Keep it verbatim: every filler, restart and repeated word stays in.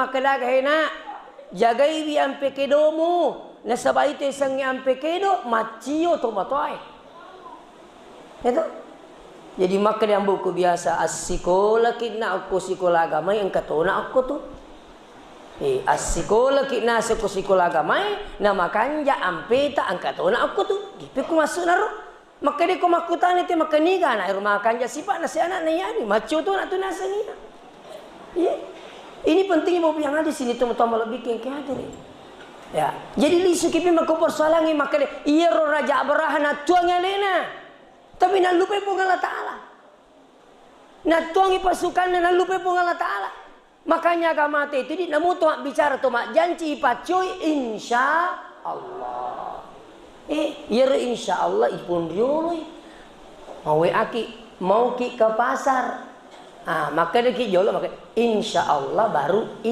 Makkeda, "He, Nak, jagaiwi ampe kedomu, nasaba itu yasengnge ampe kedo, maccio tomatoae." Itu. Jadi makkeda amboku biasa, "Assikolaki na okko sikola agamai, engka tona okko tu." Eh, assikolaki naseng ko sikola agamai, na makanja ampeta, engka tona okko tu. Gipi ku massu naro. Makkeda ko makkutana te, makkaniga anak ero makanja sipa'na si anakna iyani, maccio tona tu nasengngi. Iya. Ini penting, Bapak yang ada sini, teman-teman lebih yang hadir. Ya, jadi lisu kipi makko persoalangnge, makkeda iyaro Raja Abraha nattuang alena. Tapi nallupai Puang Allah Ta'ala. Nattuangi pasukanna, nallupai Puang Allah Ta'ala. Makanya agama te itu di namu to mabbicara, to majjanci, ipaccoi, insya Allah. Eh, iyaro insya Allah ipun rioloi. Mau aki, mau ki ke pasar. Ah, makkedaki jolo, makkeda, "Insya Allah baru